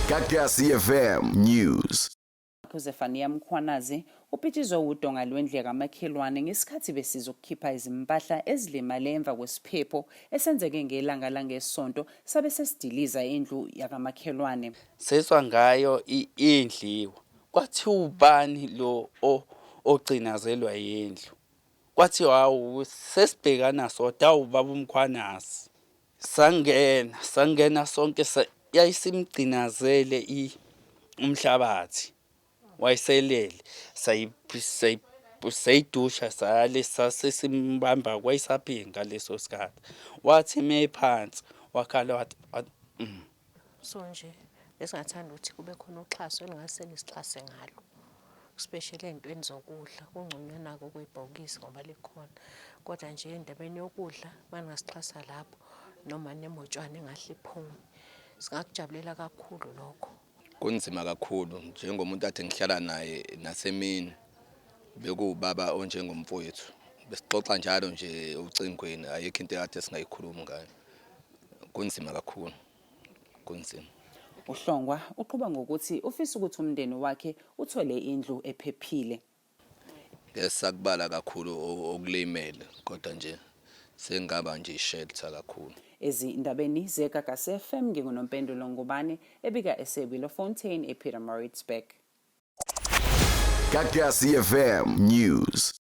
Gagasi FM News. UZefaniya Mkhwanazi upitshizwe wudonga lwendlu yakamakhelwane ngesikhathi besiza ukukhipha izimpahla ezilimale emva kwesiphepho esenzeke ngelanga langeSonto sabe sesidiliza indlu yakamakhelwane. Seswa ngayo indliwa. Kwathiwa ubani lo ogcinazelwa yindlu? Kwathiwa hawu sesibhekana sodwa hawu baba uMkhwanazi. Sangena, sangena sonke yayisimgcinazele umhlabathi wayeselele sayidusha sale sasesimbamba kwayisaphiki ngaleso sikhathi. Wathi mephansi wakhala wathi mm. So nje besingathanda ukuthi kube khona uxhaso eningase nisixhase ngalo especially ey'ntweni zokudla kungconywana-ke okwebhokisi ngoba likhona kodwa nje endabeni yokudla maningasixhasa lapho noma nemotshwana engahle iphume singakujabulela kakhulu lokho. Kunzima kakhulu njengomuntu ade ngihlala naye nasemini bekuwubaba onjengomfowethu besixoxa njalo nje ocingweni ayikho into ekade singayikhulumi ngayo kunzima kakhulu kunzima. UHlongwa uqhuba ngokuthi ufisa ukuthi umndeni wakhe uthole indlu ephephile. Ngeke sakubala kakhulu okulimele kodwa nje sengaba nje ishelter kakhulu. Ezindabeni zeGagasi FM nginguNompendulo Ngubane ebika eseWillowfontein ePietermaritzburg. Gagasi FM News.